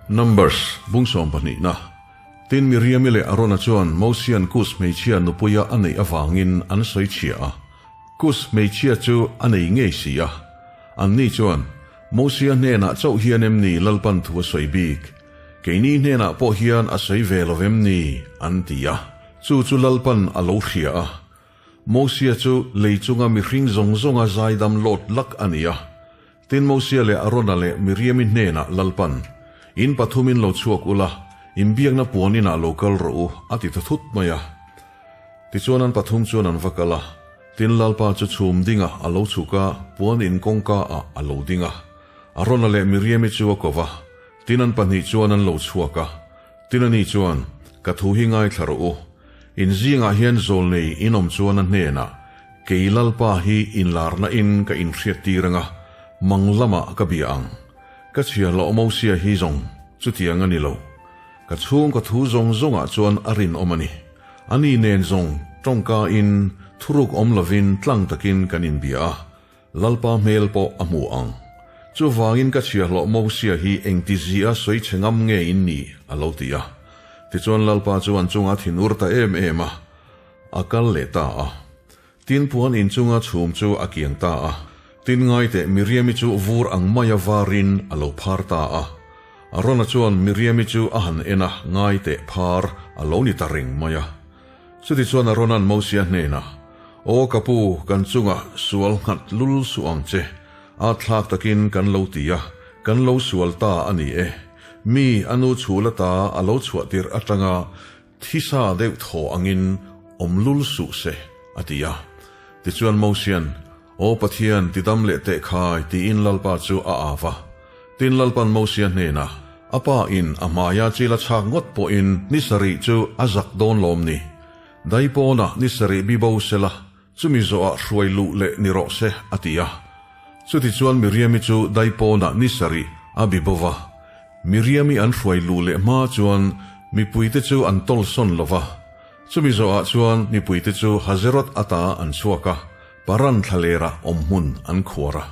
Numbers, bung sawmpahnihna. Tin, Miriami leh Arona chuan Mosia'n Kus hmeichhia nupuia a neih avangin an sawi chhia a. Kus hmeichhia chu a nei ngei si a. Anni chuan, Mosia hnenah chauh hian em ni Lalpan thu a sawi bik? Keini hnenah pawh hian a sawi ve lo vem ni? an ti a. Chu chu Lalpan a lo hria a. Mosia chu lei chunga mihring zawng zawnga zaidam lawt lak a ni a. Tin Mosia leh Arona leh Miriami hnenah Lalpan, In pathumin lo chhuak ula, inbiakna puan inah lo kal rawh u, a ti ta thut mai a. Tichuan an pathum chuan an va kal a. Tin Lalpa chu chhum dingah a lo chhuk a, puan in kawngka ah a lo ding a. Arona leh Miriami chu a ko va, tin an pahnih chuan an lo chhuak a. Tin ani chuan, Ka thu hi ngaithla rawh u. In zingah hian zawlnei in awm chuan a hnenah, Kei Lalpa hi inlarna in ka inhriat tir anga, mang lamah ka bia ang. Ka chhia hlawh Mosia hi zawng chutiang a ni lo. Ka chhung ka thu zawng zawngah chuan a rinawm a ni. Ani nen zawng tawngka in thuruk awm lovin tlang takin kan inbia a, Lalpa hmel pawh a hmu ang. Chuvangin ka chhiahhlawh Mosia hi engtizia sawi chhe ngam nge in ni? a lo ti a. Tichuan Lalpa chu an chunga thinur ta em em a, a kal leh ta a. Tin puan inchunga chhum chu a kiang ta a. Tin ngaiteh Miriami chu vur ang maia varin a lo phar ta a. Arona chuan Miriami chu a han en a, ngaiteh phar a lo ni ta reng mai a. Chutichuan Arona'n Mosia hnenah, Aw ka pu, kan chungah sual nghat lul suh ang che. A thlak takin kan lo ti a, kan lo sual ta a ni e. Mi a nu chhul ata a lo chhuah tirh atanga thisa deuh thaw angin awm lul suh se, a ti a. Tichuan Mosia'n, Aw Pathian, tidam leh teh khai, tiin Lalpa chu a av a. Tin Lalpa'n Mosia hnenah, A pa in a hmaia chil a chhak ngawt pawhin ni sarih chu a zak dawn lawm ni? Dai pawnah ni sarih bi bo sela, chumi zawhah hruai luh leh ni rawh se, a ti a. Chutichuan Miriami chu dai pawnah ni sarih a bi bo va. Miriami an hruai luh leh hma chuan mipuite chu an tawlsawn lo va. Chumi zawhah chuan mipuite chu Hazeroth ata an chhuak a, Paran thlalerah awmhmun an khuar a.